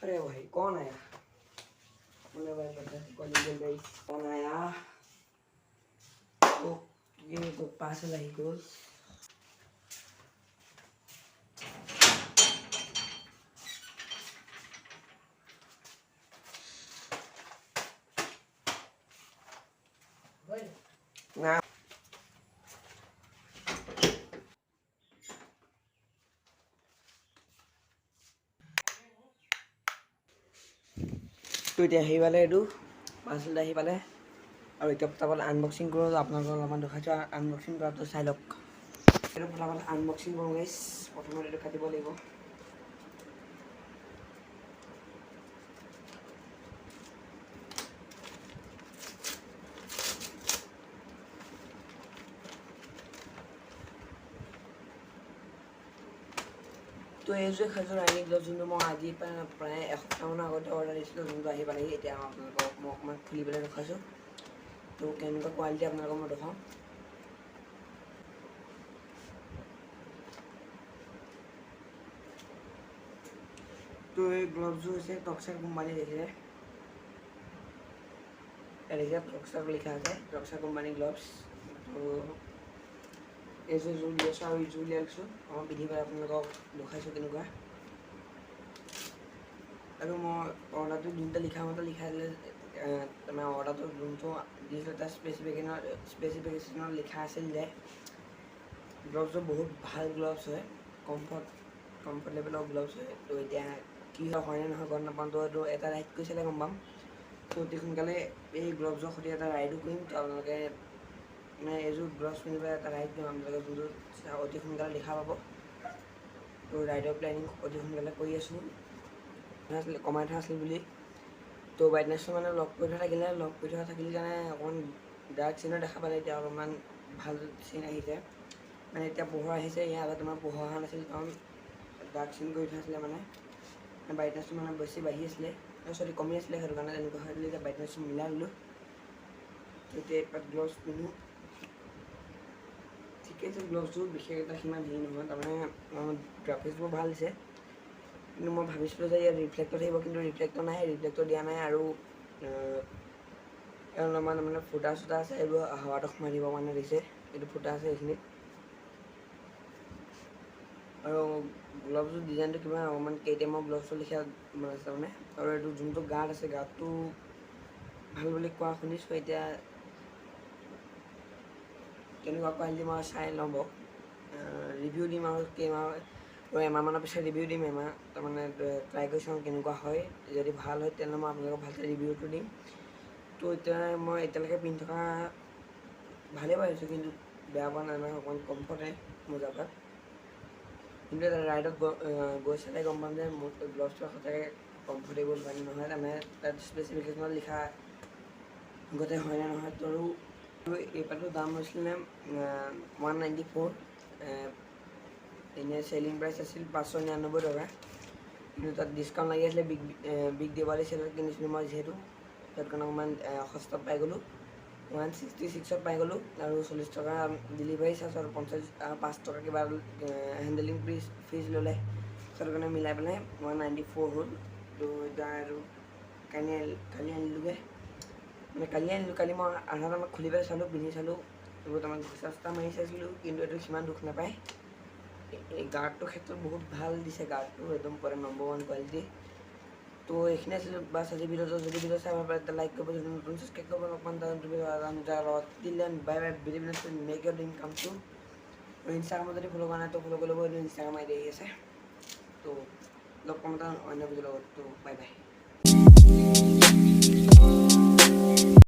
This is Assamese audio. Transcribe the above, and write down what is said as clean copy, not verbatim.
अरे भाई, कौन आया? बोले भाई, पता कॉलिंग बेल। कौन आया? ये तो पार्सल আহি গ'ল। না। তো এতিয়া আহি পালে, এইটো পাৰ্চেলটো আহি পালে আৰু এতিয়া ফটাফট আনবক্সিং কৰোঁ। আপোনালোকক অলপমান দেখাইছোঁ আনবক্সিং কৰাটো, চাই লওক। এইটো ফটাফট আনবক্সিং কৰোঁ গাইছ। প্ৰথমতে এইটো কাটিব লাগিব। তো এইযোৰ সেইযোৰ ৰাইডিং গ্লভছ, যোনটো মই আজি প্ৰায় এসপ্তাহমানৰ আগতে অৰ্ডাৰ দিছিলোঁ, যোনটো আহি পালেহি। এতিয়া আপোনালোকক মই অকণমান খুলি পেলাই দেখুৱাইছোঁ। তো কেনেকুৱা কোৱালিটি আপোনালোকক মই দেখুৱাম। তো এই গ্লভছযোৰ হৈছে টক্সাৰ কোম্পানী। দেখিছে, দেখিছে, টক্সাৰ লিখা আছে, টক্সাৰ কোম্পানী গ্লভছ। তো এইযোৰ যোৰ উলিয়াইছোঁ আৰু এইযোৰ উলিয়াইছোঁ, অকণমান পিন্ধি পেলাই আপোনালোকক দেখুৱাইছোঁ কেনেকুৱা। আৰু মই অৰ্ডাৰটো যোনটো লিখা মতে লিখা দিলে, তাৰমানে অৰ্ডাৰটো যোনটো দিছিলোঁ, তাৰ স্পেচিফিকেশ্যনত লিখা আছিল যে গ্লভছযোৰ বহুত ভাল গ্লভছ হয়, কমফৰ্ট লেভেলৰ গ্লভছ হয়। তো এতিয়া কি হয়, হয়নে নহয় গম নাপাওঁ। তো এইটো এটা ৰাইড কৰি চালে গম পাম। তো অতি সোনকালে এই গ্লভছৰ সৈতে এটা ৰাইডো কৰিম। তো আপোনালোকে মানে এইযোৰ গ্লভছ পিন্ধি পেলাই এটা ৰাইড কৰিম, আপোনালোকে যোনটো অতি সোনকালে দেখা পাব। তো ৰাইডৰ প্লেনিং অতি সোনকালে কৰি আছোঁ। আছিলে কমাই থোৱা আছিল বুলি। তো ব্ৰাইটনেছটো মানে লক কৰি থোৱা থাকিলে, লক কৰি থোৱা থাকিলে কাৰণে অকণমান ডাৰ্ক চিনৰ দেখা পালে। এতিয়া অলপমান ভাল চিন আহিছে, মানে এতিয়া পোহৰ আহিছে। ইয়াৰ আগত তোমাৰ পোহৰ অহা নাছিল, কাৰণ ডাৰ্ক চিন কৰি থোৱা আছিলে, মানে ব্ৰাইটনেছটো মানে বেছি বাঢ়ি আছিলে, চৰি, কমি আছিলে। সেইটো কাৰণে তেনেকুৱা হৈ এতিয়া ব্ৰাইটনেছটো মিলাই ল'লোঁ। এতিয়া এপাত গ্লভছ পিন্ধোঁ। ঠিকে আছে গ্লভছটো, বিশেষ এটা সিমান হেৰি নহয়। তাৰমানে গ্ৰাফিক্সবোৰ ভাল দিছে, কিন্তু মই ভাবিছিলোঁ যে ইয়াত ৰিফ্লেক্টৰ থাকিব, কিন্তু ৰিফ্লেক্টৰ নাই, ৰিফ্লেক্টৰ দিয়া নাই। আৰু অলপমান মানে ফুটা চুটা আছে, এইবোৰ হাৱাটো সোমাই দিব কাৰণে দিছে। এইটো ফুটা আছে এইখিনিত। আৰু গ্লভছৰ ডিজাইনটো কিবা অকণমান কেটিএমৰ গ্লভছৰ লেখীয়া বনাইছে মানে। আৰু এইটো যোনটো গাৰ্ড আছে, গাৰ্ডটো ভাল বুলি কোৱা শুনিছোঁ। এতিয়া কেনেকুৱা কোৱালিটি মই চাই লওঁ বাৰু, ৰিভিউ দিম। আৰু কেইমাহ আৰু এমাহমানৰ পিছত ৰিভিউ দিম। এমাহ তাৰমানে ট্ৰাই কৰি চাওঁ কেনেকুৱা হয়। যদি ভাল হয়, তেনেহ'লে মই আপোনালোকক ভালকৈ ৰিভিউটো দিম। তো এতিয়া মই এতিয়ালৈকে পিন্ধি থকা ভালেই পাইছোঁ, কিন্তু বেয়া পোৱা নাই, মানে অকণমান কমফৰ্টে মোজাপাত। কিন্তু এটা ৰাইডত গৈ চালে গম পাম যে মোৰ গ্লভছটো সঁচাকৈ কমফৰ্টেবল হয় নে নহয়, তাৰমানে তাত স্পেচিফিকেশ্যনত লিখা গতে হয়নে নহয়। তো আৰু এই পাতটোৰ দাম লৈছিলে 194। এনেই চেলিং প্ৰাইচ আছিল 599 টকা, কিন্তু তাত ডিছকাউণ্ট লাগি আছিলে। বিগ বিগ দিৱালী চেলত কিনিছিলোঁ মই যিহেতু, তাত কাৰণে অকণমান সস্তাত পাই গ'লোঁ, 166ত পাই গ'লোঁ। আৰু 40 টকা ডেলিভাৰী চাৰ্জ আৰু 55 টকা কিবা হেণ্ডেলিং ফিজ ল'লে। সেইটো কাৰণে মিলাই পেলাই 194 হ'ল। তো এতিয়া আৰু কালি আনিলোগৈ, মানে কালি আনিলোঁ। কালি মই আধা টাইমত খুলি পেলাই চালোঁ, পিন্ধি চালোঁ, এইবোৰ তাৰমানে ঘোচা চোচা মাৰি চাইছিলোঁ, কিন্তু এইটো সিমান দুখ নাপায়। এই গাৰ্ডটোৰ ক্ষেত্ৰত বহুত ভাল দিছে, গাৰ্ডটো একদম পূৰা নম্বৰ ওৱান কোৱালিটি। তো এইখিনি আছিল বাছ আজি ভিডিঅ'টো। যদি ভিডিঅ' চাই ভাল পায়, তেতিয়া লাইক কৰিব, যদি নতুন ছাবস্ক্ৰাইব কৰিব। লগ পাম লগত। Till then, bye bye. Believe, make your dream come true. আৰু ইনষ্টাগ্ৰামত যদি ফ'ল' কৰা নাই, তো ফ'ল' কৰি ল'ব। এইটো ইনষ্টাগ্ৰাম আই ডি আহি আছে। তো লগ পাম এটা অন্য ভিডিঅ'ৰ লগত। তো বাই বাই।